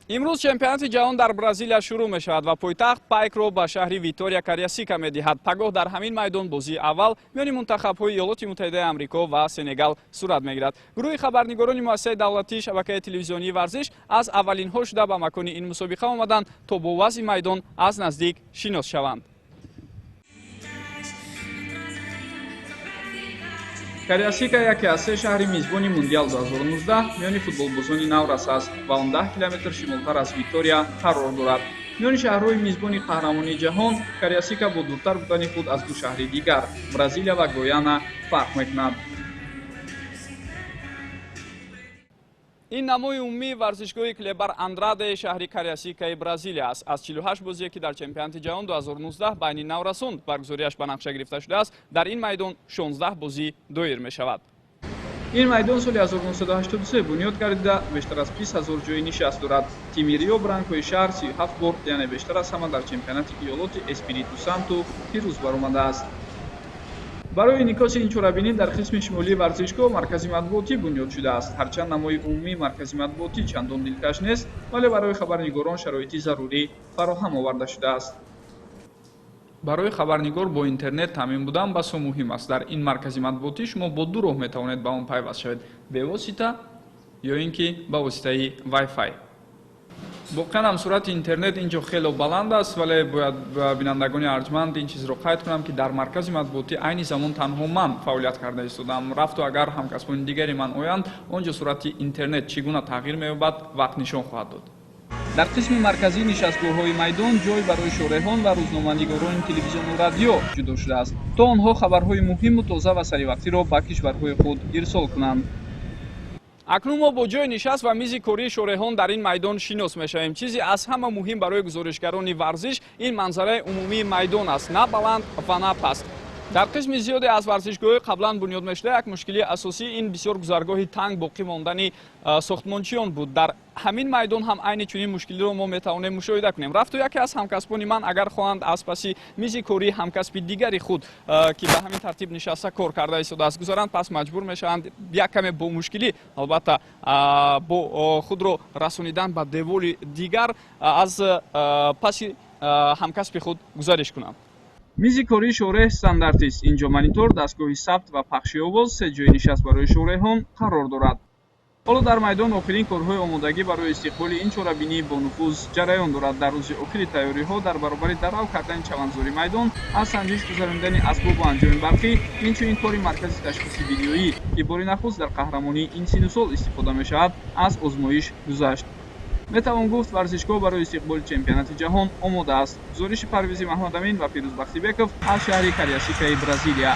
Имрӯз чемпионати ҷаҳон дар Бразилия шурӯъ мешавад ва пойтахт пайкро ба шаҳри Витория Кариасика медиҳад. Пагоҳ дар ҳамин майдон бозии аввал миёни мунтахабҳои Иёлоти Муттаҳидаи Амрико ва Сенегал сурат мегирад. Гурӯҳи хабарнигорони муассисаи давлатии шабакаи телевизионии варзиш аз аввалинҳо шуда ба макони ин мусобиқа омаданд, то бо вазъи майдон аз наздик шинос шаванд. Кариасика яке аз се шаҳри мизбони Мундиал 2019 миёни футболбозони наврас аст ва он 10 километр шимолтар аз Витория қарор дорад. Миёни шаҳрҳои мизбони қаҳрамонии ҷаҳон Кариасика бо дуртар будани худ аз ду шаҳри дигар, Бразилия ва Гояна, фарқ мекунад. Ин намои умумии варзишгоҳи Клебар Андраде шаҳри Кариасикаи Бразилия аст. Аз 48 бозие, ки дар чемпионати ҷаҳон 2019 байни наврасон баргузориаш ба нақша гирифта шудааст, дар ин майдон 16 бозӣ доир мешавад. Ин майдон соли 1983 бунёд гардида, бештар аз 20 ҳазор ҷои нишаст дорад. Тими Рио Бранкои шаҳр 37 бор, яъне бештар аз ҳама дар чемпионати иёлоти Эспириту Санту пирӯз баромадааст. Барои инъикоси ин чорабинӣ дар қисми шимолии варзишгоҳ маркази матбуотӣ бунёд шудааст. Ҳарчанд намои умумии маркази матбуотӣ чандон дилкаш нест, вале барои хабарнигорон шароити зарурӣ фароҳам оварда шудааст. Барои хабарнигор бо интернет таъмин будан басо муҳим аст. Дар ин маркази матбуотӣ шумо бо ду роҳ метавонед ба он пайваст шавед: бевосита ё ин ки ба воситаи Wi-Fi. Воқеан ҳам суръати интернет ин ҷо хело баланд аст, вале бояд ба бинандагони арҷманд ин чизро қайд кунам, ки дар маркази матбуотӣ айни замон танҳо ман фаъолият карда истодаам. Рафту агар ҳамкасбони дигари ман оянд, он ҷо суръати интернет чӣ гуна тағйир меёбад, вақт нишон хоҳад дод. Дар қисми марказии нишастгоҳҳои майдон ҷой барои шореҳон ва рӯзноманигорони телевизиону радио ҷудо шудааст, то онҳо хабарҳои муҳиму тоза ва саривақтиро ба кишварҳои худ ирсол кунанд. Акнун мо бо ҷои нишаст ва мизи кории шореҳон дар ин майдон шинос мешавем. Чизе аз ҳама муҳим барои гузоришгарони варзиш ин манзараи умумии майдон аст, на баланд ва на паст. Дар қисми зиёде аз варзишгоҳҳои қаблан бунёд мешуда як мушкилии асосӣ ин бисёр гузаргоҳи танг боқӣ мондани сохтмончиён буд. Дар ҳамин майдон ҳам айни чунин мушкилиро мо метавонем мушоҳида кунем. Рафту яке аз ҳамкасбони ман агар хоҳанд аз паси мизи кории ҳамкасби дигари худ, ки ба ҳамин тартиб нишаста кор карда истодааст, гузаранд, пас маҷбур мешаванд як каме бо мушкилӣ, албатта, бо худро расонидан ба девори дигар аз паси ҳамкасби худ гузариш кунанд. Мизи кории шореҳ стандартист. Инҷо монитор, дастгоҳи сабт ва пахши овоз, се ҷои нишаст барои шореҳон қарор дорад. Ҳоло дар майдон охирин корҳои омодагӣ барои истиқболи ин чорабинии бонуфуз ҷараён дорад. Дар рӯзи охири тайёриҳо дар баробари дарав кардани чаванзори майдон, аз санҷиш гузаронидани асбобу анҷоми барқӣ, инчунин кори маркази ташхиси видеоӣ, ки бори нахуст дар қаҳрамонии ин сину сол истифода мешавад, аз озмоиш гузашт. Метавон гуфт, варзишгоҳ барои истиқболи чемпионати ҷаҳон омода аст. Гузориши Парвизи Маҳмадамин ва Пирӯз Бахтибеков аз шаҳри Кариасикаи Бразилия.